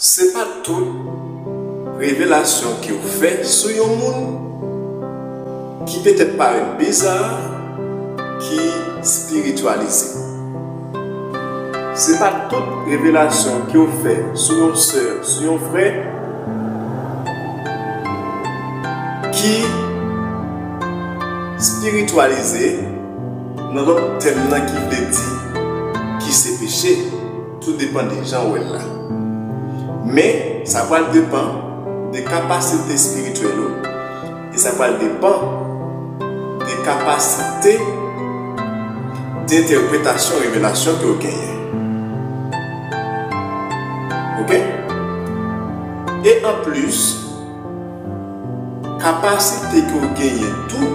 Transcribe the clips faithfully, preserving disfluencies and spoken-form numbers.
Se pa tout revelasyon ke w fè sou yon moun ki petèt parèt biza ki espirityalize. Se pa tout revelasyon ke w fè sou yon sè, sou yon frè ki espirityalize, nan lòt tèm nan ki vle di ki se peche. Tou depann de jan w wè l la. Men, sa pral depann de kapasite espirityèl ou. E sa pral depann de kapasite de entèpretasyon revelasyon ke w genyen. Oke? E anplis, kapasite ke w genyen tou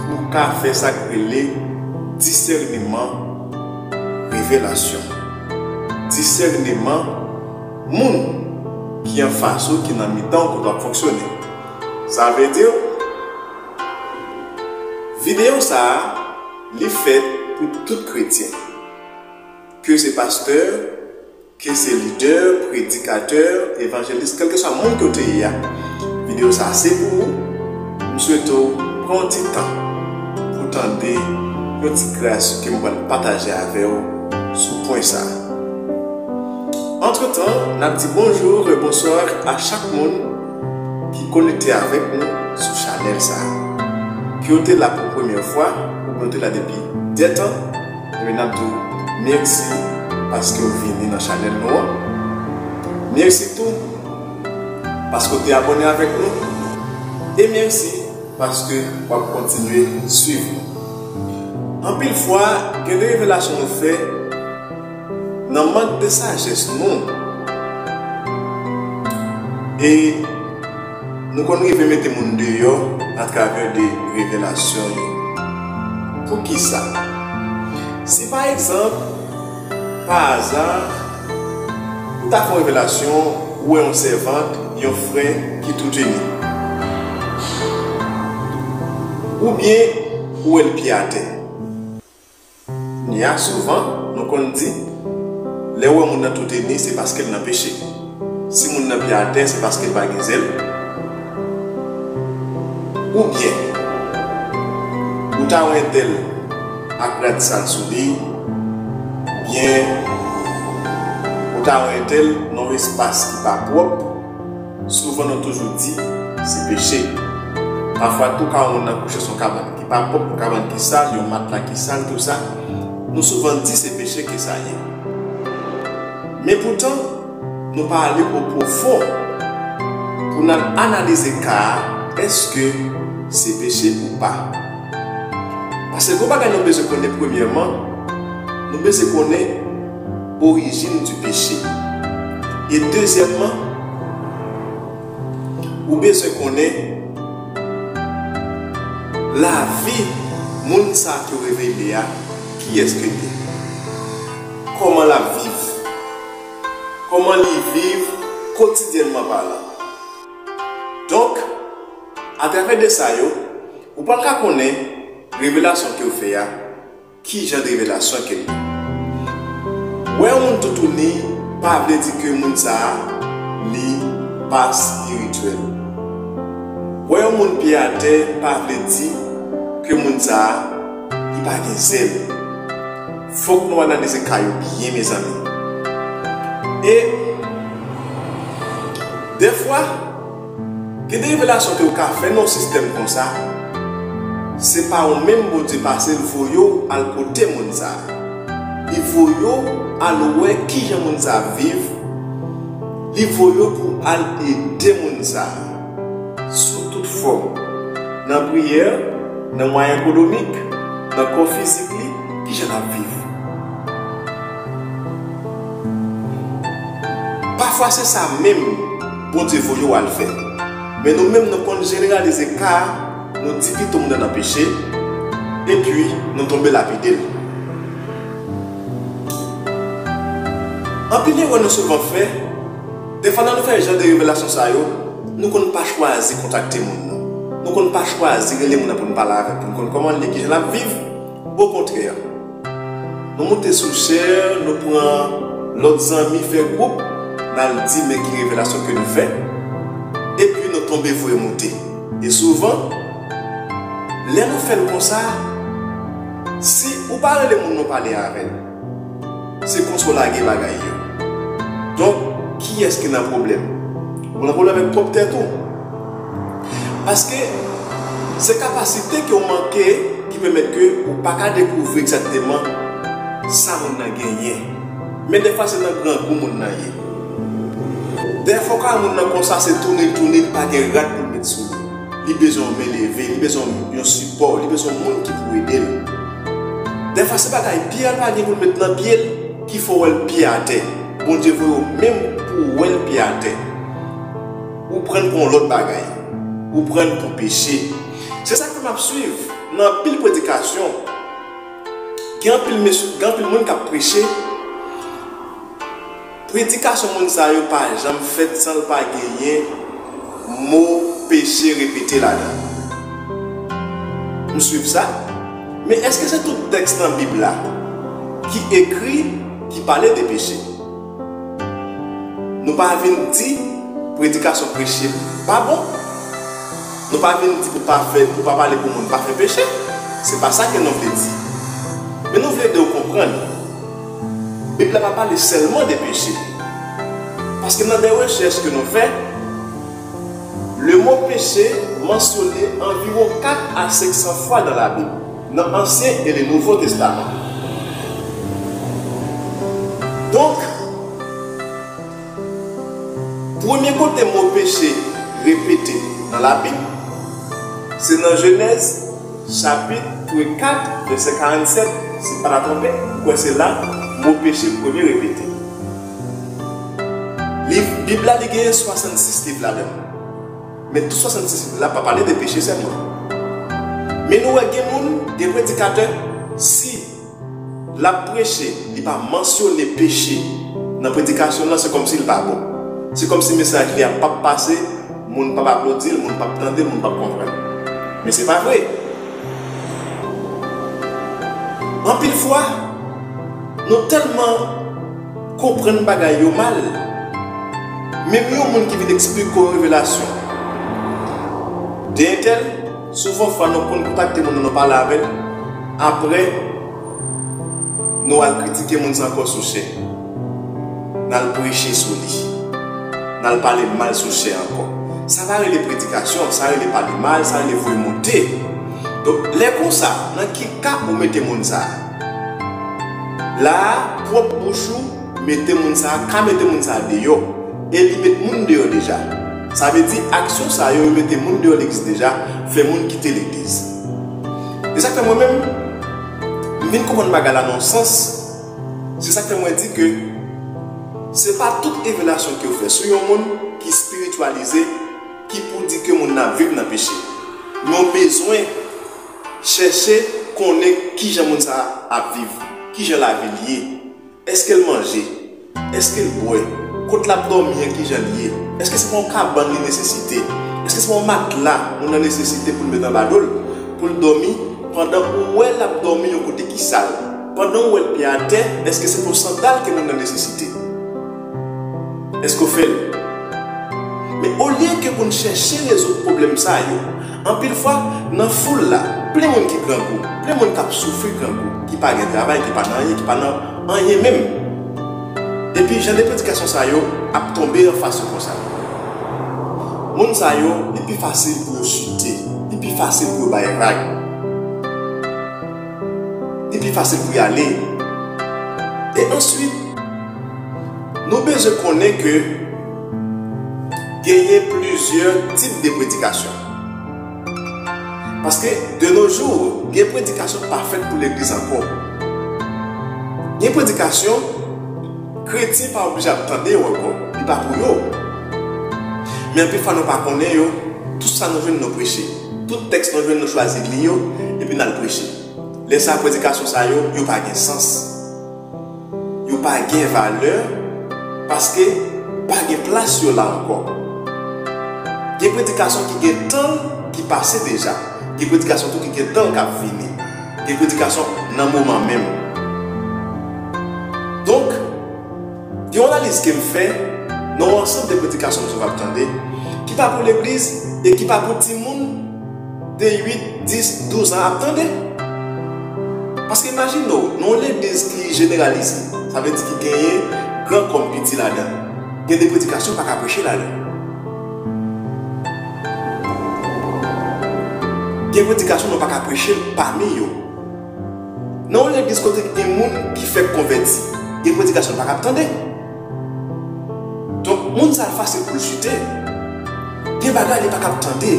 pou w ka fè sa k rele disèneman revelasyon. Disèneman moun ki anfas ou, ki nan mitan w, kote w ap fonksyone. Sa vle di, videyo sa a, li fèt pou tout kretyen. Ke se pastè, ke se lidè, predikatè, evanjelis, kèlkeswa moun ke w te ye a, videyo sa a se pou ou. M swete w pran yon ti tan pou w tande yon ti gras ke m pral pataje avè w sou pwen sa a. Antretan, n ap di bonjou e bonswa a chak moun ki konekte avèk nou sou chanèl sa a. Ke w te la pou premyè fwa, oubyen w te la depi dè tan, ebyen n ap di w mèsi paske w vini nan chanèl nou an. Mèsi tou paske w te abòne avèk nou. E mèsi paske w ap kontinye swiv nou. Anpil fwa, gen de revelasyon nou fè nan mank de sajès nou. E nou konn rive mete moun deyò atravè de revelasyon yo. Poukisa? Si pa egzanp, pa aza, ou ta fè yon revelasyon, ou wè yon sèvant, yon frè ki touteni. Oubyen, ou wè l pye atè. Kounye a, souvan, nou konn di, lè w wè moun nan touteni, se paske l nan peche. Si moun nan pye atè, se paske l pa gen zèl. Oubyen, ou ta wè entèl ak rad sal sou li, oubyen ou ta wè entèl nan yon espas ki pa pwòp, souvan nou toujou di se peche. Pafwa tou, ka wè moun nan kouche sou yon kabann ki pa pwòp, yon kabann ki sal, yon matla ki sal, tou sa, nou souvan di se peche ke sa ye. Men poutan, nou pa ale o pwofon pou n al analize ka a, èske se peche ou pa? Paske gwo bagay nou bezwen konnen premyèman, nou bezwen konnen orijin di peche. E dezyèmman, ou bezwen konnen lavi moun sa a ke w revele a, kiyès ke l ye? Kòman l ap viv? Kòman li viv kotidyènman palan? Donk, atravè de sa yo, ou pral ka konnen revelasyon ke w fè a, ki jan de revelasyon ke l ye. Wè yon moun toutouni pa vle di ke moun sa a, li pa espirityèl. Wè yon moun pye atè pa vle di ke moun sa a, li pa gen zèl. Fòk nou analize ka yo byen, mezanmi. E dèfwa, gen de revelasyon ke w ka fè nan yon sistèm konsa, se pa ou menm Bondye pase l voye w al kote moun sa a. Li voye w al wè kijan moun sa a viv, li voye w pou w al ede moun sa a sou tout fòm, nan priyè, nan mwayen ekonomik, nan kò fizik li, kijan l ap viv. Pafwa se sa menm Bondye voye w al fè. Men nou menm nou konn jeneralize ka a, nou di pito moun nan nan peche, epi nou tonbe lapide l. Anpil erè nou souvan fè, dèfwa lè nou fè jan de revelasyon sa yo, nou konn pa chwazi kontakte moun nan. Nou konn pa chwazi rele moun nan pou n pale avè l, pou n konn kòman l ye, kijan l ap viv. Okontrè, nou moute sou chè, nou pran lòt zanmi, fè gwoup, N al di men ki revelasyon ke nou fè, epi nou tonbe voye moute. E souvan, lè nou fè l konsa, si ou pa rele moun nou pale avè l, se konsa w lage bagay yo. Donk, kiyès ki nan pwoblèm? Ou nan pwoblèm avèk pwòp tèt ou. Paske se kapasite ke w manke ki pèmèt ke ou pa ka dekouvri egzakteman sa moun nan genyen. Men defwa se nan grangou moun nan ye. Defwa ka moun nan konsa se tounen tounen, li pa gen rad pou l met sou li. Li bezwen yon men leve, li bezwen yon sipò, li bezwen yon moun ki pou ede l. Defwa se bagay pye a l pa gen pou l met nan pye l ki fè w wè l pye atè. Bondye voye w menm pou w wè l pye atè. Ou pran l pou yon lòt bagay. Ou pran l pou peche. Se sa k fè m ap swiv nan anpil predikasyon. Gen anpil mesye, gen anpil moun k ap preche. Predikasyon moun sa yo pa janm fèt san l pa genyen mo peche repete ladan l. M swiv sa. Men èske se tout tèks nan Bib la ki ekri ki pale de peche? Nou pa vin di predikasyon preche pa bon. Nou pa vin di pou pa fè, pou pa pale pou moun pa fè peche. Se pa sa ke nou vle di. Men nou vle ede w konprann. Bib la pa pale sèlman de peche. Paske nan de rechèch ke nou fè, le mo peche mansyone anviwon kat a senk san fwa nan Labib, nan Ansyen e le Nouvo Testaman. Donk, premye kote mo peche repete nan Labib, se nan Jenèz chapit kat, vèsè karannsèt, si m pa ta twonpe, m kwè se la mo peche premye repete. Liv Bib la, li genyen swasannsis liv ladan l. Men tout swasannsis liv la pa pale de peche sèlman. Men nou wè gen moun, gen predikatè, si l ap preche, li pa mansyone peche nan predikasyon l lan, se kòmsi l pa bon. Se kòmsi mesaj li a p ap pase, moun p ap aplodi l, moun p ap tande l, moun p ap konprann. Men se pa vre. Anpil fwa, nou tèlman konprann bagay yo mal. Menm yon moun ki vin eksplike w revelasyon de entèl, souvan fwa nou konn kontakte moun nan, nou pale avè l, apre nou al kritike moun sa ankò sou chè. N al preche sou li. N al pale mal sou chè ankò. Sa pa rele predikasyon, sa rele pale mal, sa rele voye monte. Donk, lè konsa, nan ki ka ou mete moun sa a? La a, pwòp bouch ou mete moun sa a, ka mete moun sa a deyò. E li met moun deyò deja. Sa vle di, aksyon sa yo, yo mete moun deyò legliz deja, fè moun kite legliz. E sa k fè mwen menm, m vin konprann bagay la nan yon sans. Se sa k fè mwen di ke se pa tout revelasyon ke w fè sou yon moun ki espirityalize ki pou di ke moun nan ap viv nan peche. Men w bezwen chèche konnen kijan moun sa a ap viv, kijan lavi l ye. Èske l manje? Èske l bwè? Kot l ap dòmi an, kijan l ye? Èske se pa yon kabann li nesesite? Èske se pa yon matla moun nan nesesite pou l met anba do l, pou l dòmi, pandan ou wè l ap dòmi yon kote ki sal? Pandan ou wè l pye atè, èske se pa yon sandal ke moun nan nesesite? Èske w fè l? Men olye ke pou n chèche rezoud pwoblèm sa yo, anpil fwa, nan foul la, plen moun ki grangou, plen moun k ap soufri grangou, ki pa gen travay, ki pa nan anyen, ki pa nan anyen menm. Epi jan de predikasyon sa yo ap tonbe anfas yo konsa. Moun sa yo, li pi fasil pou yo chite, li pi fasil pou yo bay vag, li pi fasil pou y ale. E answit, nou bezwen konnen ke genyen plizyè tip de predikasyon. Paske, de nos jours, gen predikasyon pa fèt pou legliz ankò. Gen predikasyon, kretyen pa oblije ap tande yo ankò, li pa pou yo. Men anpil fwa nou pa konnen yo, tout sa nou jwenn nou preche. Tout tèks nou jwenn nou chwazi li yo, epi n al preche. Lè sa a, predikasyon sa yo, yo pa gen sans. Yo pa gen valè, paske pa gen plas yo la ankò. Gen predikasyon ki gen tan l ki pase deja. Gen predikasyon tou ki gen tan l k ap vini. Gen predikasyon nan moman menm. Donk, gen yon analiz ke m fè, Nan yon ansanm de predikasyon misye ap tande, ki pa pou legliz e ki pa pou timoun de uit, dis, douz an ap tande. Paske imajine w, nan yon legliz ki jeneralize, sa vle di ki genyen gran kòm piti ladan, gen de predikasyon pa ka preche ladan. Gen predikasyon nou pa ka preche pami yo. Nan yon legliz kote gen moun ki fèk konvèti, gen predikasyon pa ka ap tande. Donk, moun sa fasil pou l chite. Gen bagay li pa ka ap tande.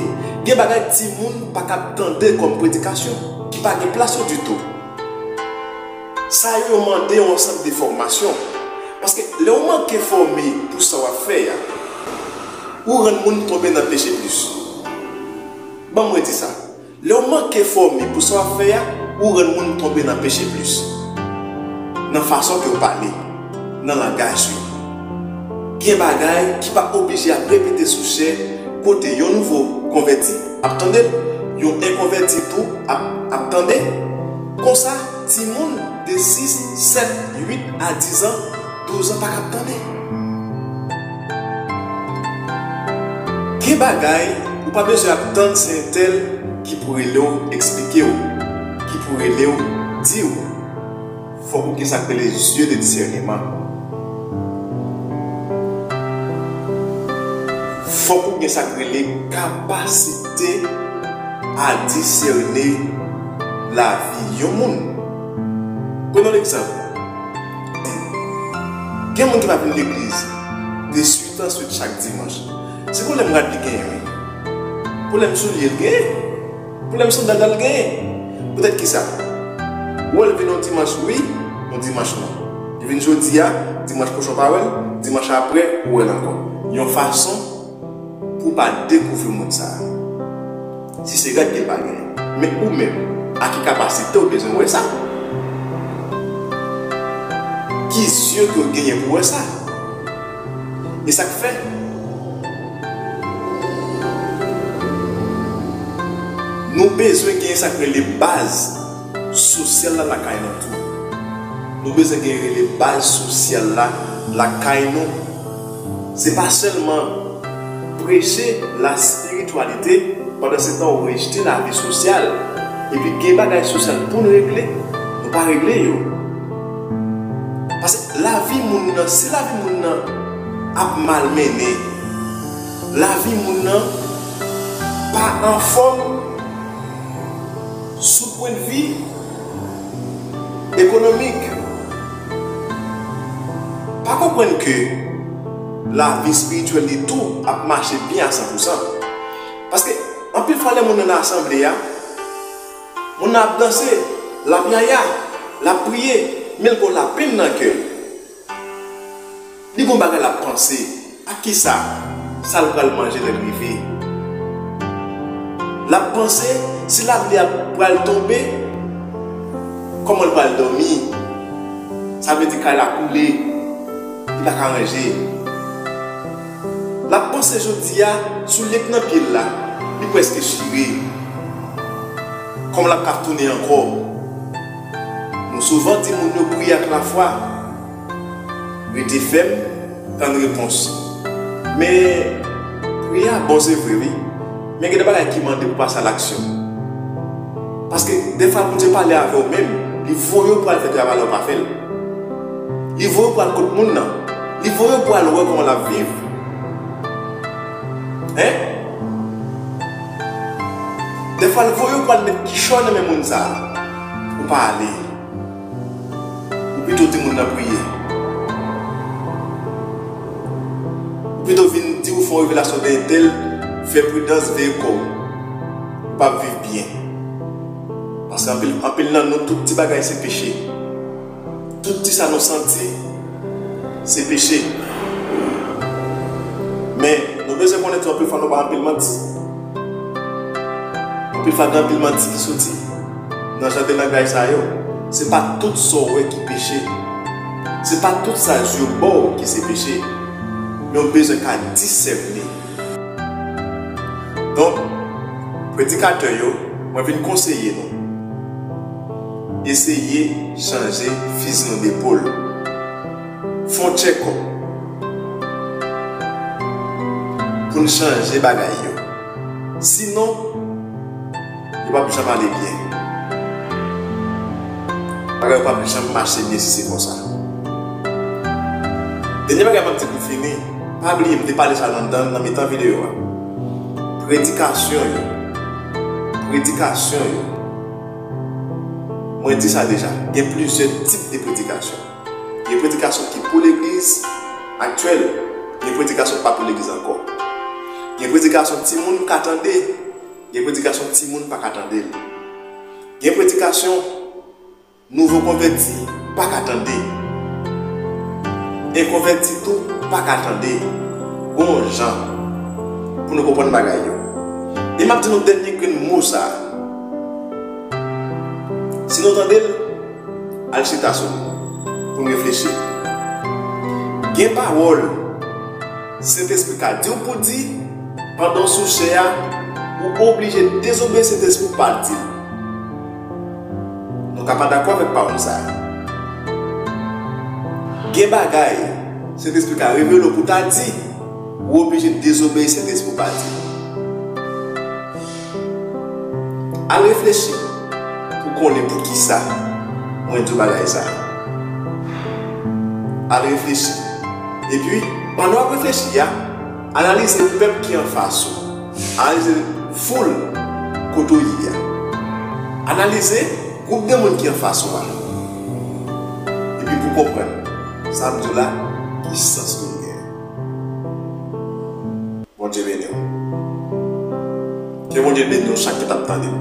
Gen bagay timoun pa ka ap tande kòm predikasyon, ki pa gen plas yo ditou. Sa yo, yo mande yon ansanm de fòmasyon. Paske lè w manke fòme pou sa w ap fè a, ou rann moun tonbe nan peche plis. Ban mwen di sa. Lè w manke fòme pou sa w ap fè a, ou rann moun tonbe nan peche plis. Nan fason ke w pale, nan langaj yo. Gen bagay ki pa oblije ap repete sou chè kote yon nouvo konvèti ap tande l, yon enkonvèti tou ap, ap tande. Konsa, timoun de sis, sèt, uit a diz an, douz an pa ka ap tande. Gen bagay ou pa bezwen ap tann se entèl ki pou rele w eksplike w, ki pou rele w di w. Fòk ou gen sa k rele zye de disèneman. Fòk ou gen sa k rele kapasite a disène lavi yon moun. Pran yon egzanp. Gen moun ki pa vin legliz de swit an swit chak dimanch. Se pwoblèm rad li genyen, wi. Pwoblèm soulye l genyen. Pwoblèm sandal la l genyen. Poutèt ki sa? Ou wè l vin yon dimanch wi, yon dimanch non. Li vin jodi a, dimanch pwochen w pa wè l, dimanch apre ou wè l ankò. Yon fason pou w pa dekouvri moun sa a. Si se rad ke l pa genyen. Men ou menm, a ki kapasite w bezwen wè sa? Ki zye ke w genyen pou wè sa? E sa k fè nou bezwen gen sa k rele baz sosyal la lakay nou tou. Nou bezwen gen rele baz sosyal la lakay nou. Se pa sèlman preche la spiritualité, pandan se tan ou rejte lavi sosyal, epi gen bagay sosyal pou n regle, nou pa regle yo. Paske lavi moun nan, si lavi moun nan ap mal mennen, lavi moun nan pa anfòm sou pwennvi ekonomik, pa konprann ke lavi espirityèl li tou ap mache byen a san pou san. Paske anpil fwa lè moun nan nan asanble a, moun nan ap danse, l ap yaya, l ap priye, men l gen lapenn nan kè l. Li gen yon bagay l ap panse. Ak kisa sa l pral manje lè l rive? L ap panse si lapli a pral tonbe, kòman l pral dòmi? Sa vle di kay la koule, li pa ka ranje. L ap panse jodi a, soulye k nan pye l la, li prèske chire. Kòman l ap ka tounen ankò? Nou souvan di moun yo priye ak lafwa. Rete fèm, tann repons. Men, priye a bon se vre wi. Men gen de bagay ki mande pou pase a laksyon. Paske defwa Bondye pale avè w menm, li voye w pou al fè travay la ou pa fè l. Li voye w pou al kot moun nan. Li voye w pou al wè kòman l ap viv. Hein? Defwa l voye w pou al met kichòy nan men moun sa a. Ou pa ale. Ou pito di moun nan priye. Ou pito vin di ou fè yon revelasyon de entèl, fè pridans, veye kò w. Ou p ap viv byen. Paske anpil, anpil nan nou, tout ti bagay se peche. Tout ti sa nou santi, se peche. Men, nou bezwen konnen tou, anpil fwa nou bay anpil manti. Anpil fwa gen anpil manti ki soti nan jan de langaj sa yo. Se pa tout sa w wè ki peche. Se pa tout sa zye w ba w ki se peche. Men w bezwen ka disène. Donk, predikatè yo, mwen vin konseye nou. Eseye chanje fizi nou depòl. Fè yon tchèkòp. pou n chanje bagay yo. Sinon, yo p ap janm ale byen. Bagay yo p ap janm mache byen si se konsa. Dènye bagay m ap di pou fini, pa bliye m te pale sa nan, nan, nan mitan videyo a. Predikasyon yo. Predikasyon yo. Mwen di sa deja, gen plizyè tip de predikasyon. Gen predikasyon ki pou legliz aktyèl, gen predikasyon ki pa pou legliz ankò. Gen predikasyon timoun ka tande, gen predikasyon timoun pa ka tande l. Gen predikasyon nouvo konvèti pa ka tande. Enkonvèti tou pa ka tande. Gon jan pou nou konprann bagay yo. E m ap di nou dènye grenn mo sa a. Si nou tande l, al chita sou li pou n reflechi. Gen pawòl Sentespri ka di w pou di, pandan w sou chè a, ou oblije dezobeyi Sentespri pou w pa di l. Nou ka pa dakò avèk pawòl sa a. Gen bagay Sentespri ka revele w pou w ta di, ou oblije dezobeyi Sentespri pou w pa di. Al reflechi pou konnen poukisa mwen di w bagay sa a. Al reflechi. Epi, pandan w ap reflechi a, analize pèp ki anfas ou. Analize foul kote w ye a. Analize gwoup de moun ki anfas ou a. Epi pou konprann sa m di w la, ki sans ke l gen. Bondye beni w. Ke Bondye beni nou chak ki t ap tande m.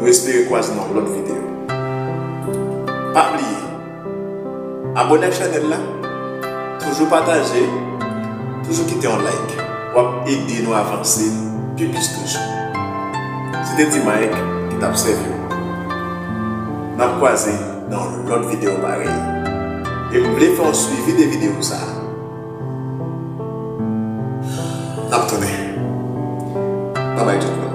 Nou espere kwaze nan yon lòt videyo. Pa bliye, abòne ak chanèl la, toujou pataje, toujou kite yon like. W ap ede nou avanse pi plis toujou. Se te T-Mike ki t ap sèvi w. N ap kwaze nan yon lòt videyo parèy. E m vle fè yon swivi de videyo sa a. N ap tounen. Babay tout moun.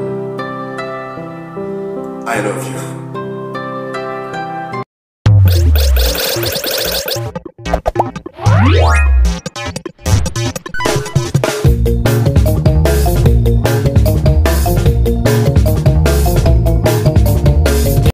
I love you.